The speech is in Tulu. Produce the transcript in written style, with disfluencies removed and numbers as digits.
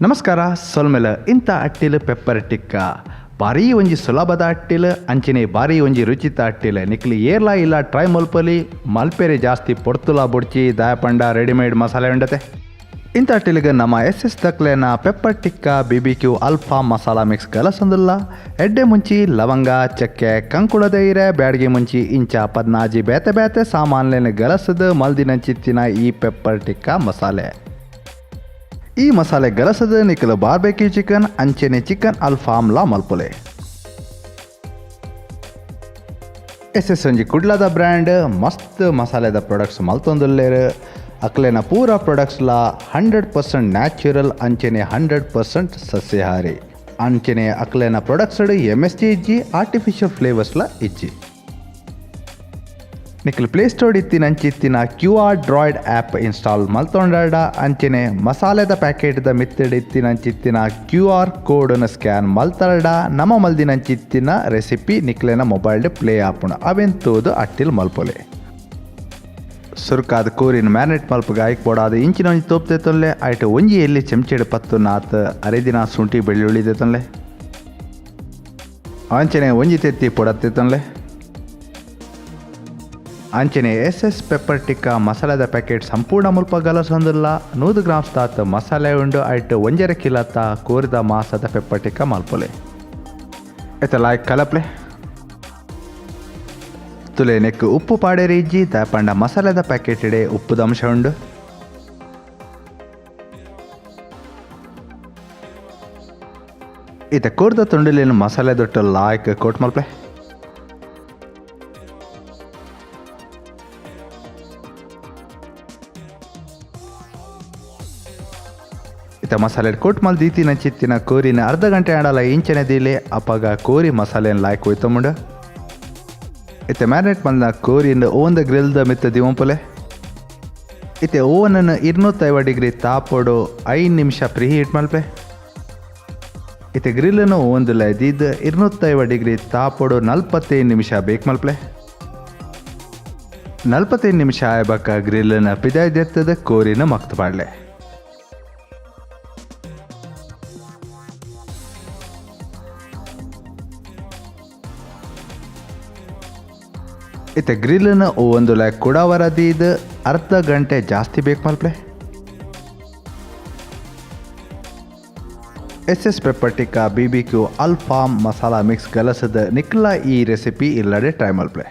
ನಮಸ್ಕಾರ ಸೊಲ್ಮೆಲ. ಇಂತ ಅಟ್ಟಿಲ್ ಪೆಪ್ಪರ್ ಟಿಕ್ಕ ಬಾರಿ ಒಂಜಿ ಸುಲಭದ ಅಟ್ಟಿಲ್, ಅಂಚನೆ ಬಾರಿ ಒಂಜಿ ರುಚಿತ ಅಟ್ಟಿಲ್. ನಿಕ್ಲು ಏರ್ಲಾ ಇಲ್ಲ ಟ್ರೈ ಮಲ್ಪಲಿ. ಮಲ್ಪೆರೆ ಜಾಸ್ತಿ ಪೊರ್ತುಲಾ ಬೊಡ್ಚಿ, ದಾಯಪಂಡ ರೆಡಿಮೇಡ್ ಮಸಾಲೆ ಉಂಡತೆ. ಇಂಥ ಅಟ್ಟಿಲಿಗೆ ನಮ್ಮ ಎಸ್ ಎಸ್ ದಕ್ಲೆನ ಪೆಪ್ಪರ್ ಟಿಕ್ಕ ಬಿಬಿಕ್ಯೂ ಅಲ್ಫಾಮ್ ಮಸಾಲಾ ಮಿಕ್ಸ್ ಗಲಸೊಂದುಲ್ಲ. ಎಡ್ಡೆ ಮುಂಚಿ, ಲವಂಗ, ಚಕ್ಕೆ, ಕಂಕುಳದ ಇರೆ, ಬ್ಯಾಡಗಿ ಮುಂಚಿ ಇಂಚ 16 ಬೇತೆ ಬೇತೆ ಸಾಮಾನ್ಲೆನ್ ಗಲಸದ್ ಮಲ್ದಿನಂಚಿತ್ತಿನ ಈ ಪೆಪ್ಪರ್ ಟಿಕ್ಕ ಮಸಾಲೆ. ಈ ಮಸಾಲೆ ಗಲಸದ ನಿಕಲು ಬಾರ್ಬೆಕ್ಯೂ ಚಿಕನ್ ಅಂಚೆನೆ ಚಿಕನ್ ಅಲ್ಫಾಮ್ಲಾ ಮಲ್ಪೊಲೆ. ಎಸ್ ಎಸ್ ಒಂಜಿ ಕುಡ್ಲದ ಬ್ರ್ಯಾಂಡ್. ಮಸ್ತ್ ಮಸಾಲೆದ ಪ್ರಾಡಕ್ಟ್ಸ್ ಮಲ್ತೊಂದುಲ್ಲೆರ್. ಅಕ್ಲೆನ ಪೂರ ಪ್ರಾಡಕ್ಟ್ಸ್ಲ 100% ನ್ಯಾಚುರಲ್ ಅಂಚೆನೆ 100% ಸಸ್ಯಾಹಾರಿ. ಅಂಚೆನೆ ಅಕ್ಲೆನ ಪ್ರಾಡಕ್ಟ್ಸ್ ಎಂಎಸ್ಜಿ ಇಜ್ಜಿ, ಆರ್ಟಿಫಿಷಿಯಲ್ ಫ್ಲೇವರ್ಸ್ಲ ಇಜ್ಜಿ. ನಿಕ್ಲ್ ಪ್ಲೇ ಸ್ಟೋರ್ ಇತ್ತಿನ ಅಂಚಿತ್ತಿನ ಕ್ಯೂ ಆರ್ ಡ್ರಾಯ್ಡ್ ಆ್ಯಪ್ install ಮಲ್ತೊಂಡಾಡ, ಅಂಚೆನೆ ಮಸಾಲೆದ ಪ್ಯಾಕೆಟ್ದ ಮಿತ್ತಡ್ ಇತ್ತಿನ ಅಂಚಿತ್ತಿನ ಕ್ಯೂ ಆರ್ ಕೋಡನ್ನು ಸ್ಕ್ಯಾನ್ ಮಲ್ತರಡ, ನಮ ಮಲ್ದಿನ ಅಂಚಿತ್ತಿನ ರೆಸಿಪಿ ನಿಕ್ಲೆನ ಮೊಬೈಲ್ ಪ್ಲೇ ಆಪುಂಡು. ಅವೆನ್ ತೂದು ಅಟ್ಟಿಲ್ ಮಲ್ಪೊಲೆ. ಸುರುಕಾದ್ ಕೋರಿನ ಮ್ಯಾರಿನೇಟ್ ಮಲ್ಪುಗ ಐಕ್ ಬೋಡಾದ್ ಇಂಚಿನ ಒಂಜಿ ತೋಪ್ ದೆತ್ತೊನ್ಲೆ. ಐಟ್ ಒಂಜಿ ಎಲ್ಲಿ ಚೆಂಚೆಡ್ ಪತ್ತು ನಾತ್ ಅರೆದಿನ ಶುಂಠಿ ಬೆಳ್ಳುಳ್ಳಿ ದೆತ್ತೊನ್ಲೆ. ಅಂಚನೆ ಒಂಜಿ ತೆತ್ತಿ ಪೊಡತ್ ದೆತ್ತೊನ್ಲೆ. ಅಂಚನೆ ಎಸ್ ಎಸ್ ಪೆಪ್ಪರ್ ಟಿಕ್ಕ ಮಸಾಲೆದ ಪ್ಯಾಕೆಟ್ ಸಂಪೂರ್ಣ ಮುಲ್ಪ ಗಲಸೊಂದುಲ್ಲ. 100 ಗ್ರಾಮ್ಸ್ ದಾತ್ ಮಸಾಲೆ ಉಂಡು. ಐಟ್ 1.5 ಕಿಲತ್ತ ಕೋರಿದ ಮಾಸದ ಪೆಪ್ಪರ್ ಟಿಕ್ಕ ಮಲ್ಪೊಲೆ. ಇತ್ತೆ ಲಾಯ್ಕ್ ಕಲಪ್ಲೆ. ತುಲೆ, ನೆಕ್ ಉಪ್ಪು ಪಾಡೇರಿ ಇಜ್ಜಿ, ದಾಯೆಪಂಡ ಮಸಾಲೆದ ಪ್ಯಾಕೆಟ್ ಇಡೆ ಉಪ್ಪುದ ಅಂಶ ಉಂಡು. ಇತ್ತೆ ಕೋರ್ದ ತುಂಡುಲೇನು ಮಸಾಲೆ ದೊಟ್ಟ ಲಾಯ್ಕ್ ಕೋಟ್ ಮಲ್ಪಲೆ. ಇತ್ತ ಮಸಾಲೆ ಕೋಟ್ ಮಲ್ ದೀತಿನ ಚಿತ್ತಿನ ಕೋರಿನ ಅರ್ಧ ಗಂಟೆ ಆಡಲ ಇಂಚನೆ ದೀಲೆ. ಅಪಗ ಕೋರಿ ಮಸಾಲೆನ್ ಲಾಯ್ಕ್ ಹೋಯ್ತಮುಂಡು. ಇತ್ತೆ ಮ್ಯಾರಿನೇಟ್ ಮಲ್ನ ಕೋರಿನ ಓವನ್ದ ಗ್ರಿಲ್ದ ಮಿತ್ತ ದಿವಂಪುಲೆ. ಇತ್ತೆ ಓವನನ್ನು 250 ಡಿಗ್ರಿ ತಾಪೊಡು 5 ನಿಮಿಷ ಪ್ರೀ ಹೀಟ್ ಮಲ್ಪೆ. ಇತ್ತೆ ಗ್ರಿಲ್ಲನ್ನು ಓವನ್ದುಲ ದೀದ್ 250 ಡಿಗ್ರಿ ತಾಪೊಡು 45 ನಿಮಿಷ ಬೇಕ್ ಮಲ್ಪಲೆ. 45 ನಿಮಿಷ ಆಯ್ಬಕ್ಕ ಗ್ರಿಲ್ಲನ್ನು ಪಿದಾಯ್ ದೆತ್ತದ ಕೋರಿನ ಮಕ್ತು ಪಾಡ್ಲೆ. ಇತ್ತೆ ಗ್ರಿಲ್ಲನ್ನು ಓವನ್ದುಲ ಕುಡವರ ದೀದ್ ಅರ್ಧ ಗಂಟೆ ಜಾಸ್ತಿ ಬೇಕು ಮಲ್ಪಲೆ. S S pepper tikka BBQ ಅಲ್ಫಾಮ್ ಮಸಾಲಾ ಮಿಕ್ಸ್ ಗಲಸದ ನಿಕ್ಲ ಈ ರೆಸಿಪಿ ಇಲ್ಲಡೆ ಟ್ರೈ ಮಲ್ಪಲೆ.